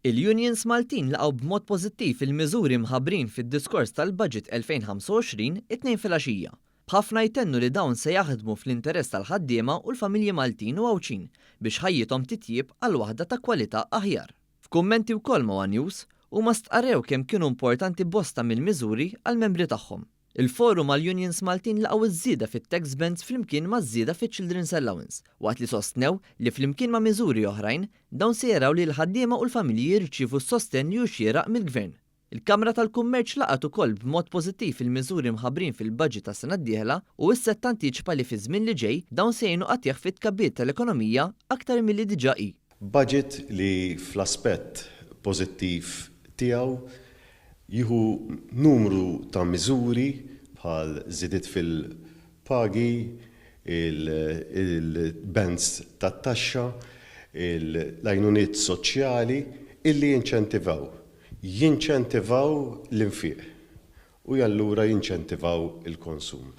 Il-Unions Maltin laqgħu b'mod pożittiv il-miżuri mħabbrin fid-diskors tal-Budget 2025 it-Tnejn filgħaxija. B'ħafna jtennu li dawn se jaħdmu fl-interess tal-ħaddiema u l-familji Maltin u Għawdxin biex ħajjithom titjieb għal waħda ta' kwalità aħjar. F'kummenti wkoll ma' One News, huma stqarrew kemm kienu importanti bosta mill-miżuri għall-membri tagħhom. Il-Forum għall-Unions Maltin laqgħu ż-żieda fit-tax bands flimkien maż-żieda fiċ-Children's Allowance, waqt li sostnew li flimkien ma' miżuri oħrajn, dawn se jaraw li l-ħaddiema u l-familji jirċievu s-sostenn li hu xieraq mill-Gvern. Il-Kamra tal-Kummerċ laqgħet ukoll b'mod pożittiv il-miżuri mħabbrin fil-budget tas-sena d-dieħla u issa tantiċipa li fiż-żmien li ġej dawn se jgħinu qatigħ fit-tkabbir tal-ekonomija aktar milli diġà hi. Budget li fl-aspett pożittiv tiegħu jieħu numru ta' miżuri bħal żidiet fil-pagi, il-bands tat-taxxa, l-għajnuniet soċjali illi jinċentivaw. Jinċentivaw l-infiq u allura jinċentivaw il-konsum.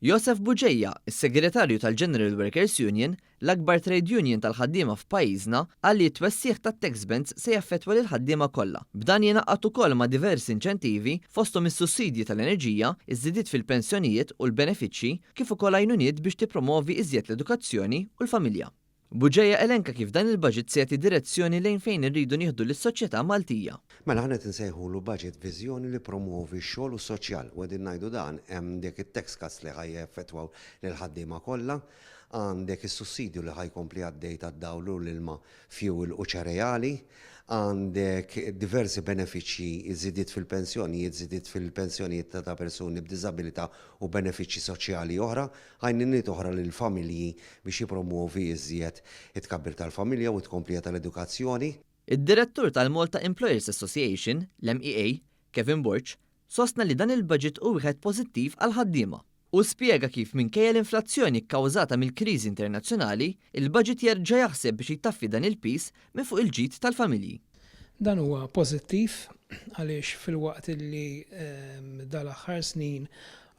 Josef Bugeja, is-segretarju tal-General Workers Union, l-akbar trade union tal-ħaddiema f'pajjiżna, qal li t-twessiegħ tat-tax bands se jaffettwa lil ħaddiema kollha. B'dan jingħaqad ukoll ma' diversi inċentivi fosthom is-sussidji tal-enerġija, iż-żidiet fil-pensjonijiet u l-benefiċċji, kif ukoll għajnuniet biex tippromovi iżjed l-edukazzjoni u l-familja. Bugeja elenka kif dan il-budget se jagħti direzzjoni lejn fejn irridu nieħdu lis-soċjetà Maltija. Mela aħna qed insejħulu budget viżjoni li promuovi x-xogħol u s-soċjal. U qegħdin ngħidu dan hemm dik it-tax cuts li ħa jeffettwaw lil ħaddiema kollha, għandek is-sussidju li ħa jkompli għaddej tad-dawl u l-ilma, fuel u ċereali, għandek diversi benefiċċji, żidiet fil-pensjonijiet, żidiet fil-pensjonijiet ta' persuni b'diżabilità u benefiċċji soċjali oħra, għajnuniet oħra lill-familji biex jipromuovi iżjed it-tkabbir tal-familja u tkomplija tal-edukazzjoni. Id-direttur tal-Malta Employers Association, l-MEA, Kevin Borg, sostna li dan il-budget hu wieħed pożittiv għal ħaddiema u spjega kif minkejja l-inflazzjoni kkawżata mill-kriżi internazzjonali, il-budget jerġa' jaħseb biex jtaffi dan il-piż minn fuq il-ġid tal-familji. Dan huwa pożittiv għaliex filwaqt li dal-aħħar snin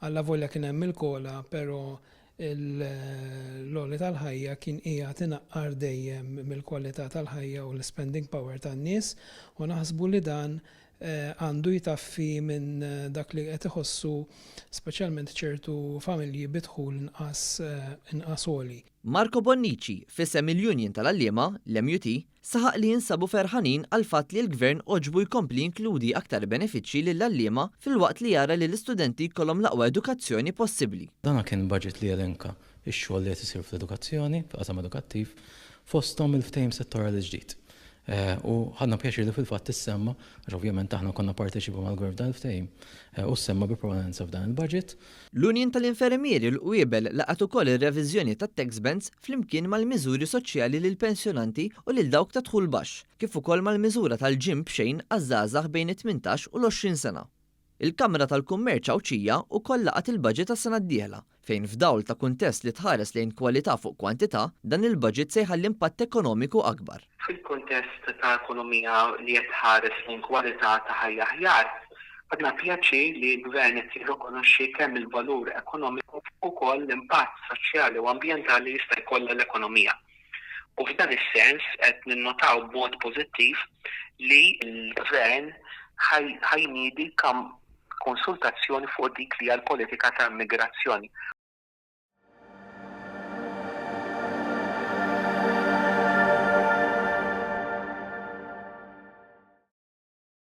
għalla volja kien hemm il-COLA, però l-għoli tal-ħajja kien qiegħed inaqqar dejjem mill-kwalità tal-ħajja u l-spending power tan-nies u naħsbu li dan għandu jtaffi minn dak li qed iħossu speċjalment ċertu familji bi dħul inqas għoli. Marco Bonnici, f'isem il-Union tal-Għalliema, l-MUT, saħaq li jinsabu ferħanin għal fatt li l-gvern għoġbu jkompli jinkludi aktar benefiċċji lill-għalliema filwaqt li jara li l-istudenti jkollhom l-aqwa edukazzjoni possibbli. Dana kien budget li jelenka x-xogħol li qed isir fl-edukazzjoni, fil-qasam edukattiv, fosthom il-ftehim settorali ġdid. U ħadna pjaċir li fil-fatt issemma, għax ovvjament aħna konna parteċipu mal-gvern f'dan il-ftehim, u semma bi prominenza f'dan il-budget. L-Union tal-Infermieri, l-Qwiebel, laqat ukoll ir-reviżjoni tat-tax bands flimkien mal-miżuri soċjali lil pensjonanti u lil dawk ta' dħul baxx, kif ukoll mal-miżura tal-gym b'xejn għaż-żgħażagħ bejn it-18 u l-20 sena. Il-Kamra tal-Kummerċ Għawdxija wkoll laqat il-budget tas-sena d-dieħla, fejn f'dawl ta' kuntest li tħares lejn kwalità fuq kwantità, dan il-budget se jħalli impatt ekonomiku akbar. Fil-kuntest ta' ekonomija li qed tħares lejn kwalità ta' ħajja aħjar, għandna pjaċir li l-gvern qed jirrikonoxxi kemm il-valur ekonomiku ukoll l-impatt soċjali u ambjentali li jista' jkollha l-ekonomija. U f'dan is-sens qed ninnotaw b'mod pożittiv li l-gvern ħa jniedi konsultazzjoni fuq dik li hija l-politika ta' immigrazzjoni.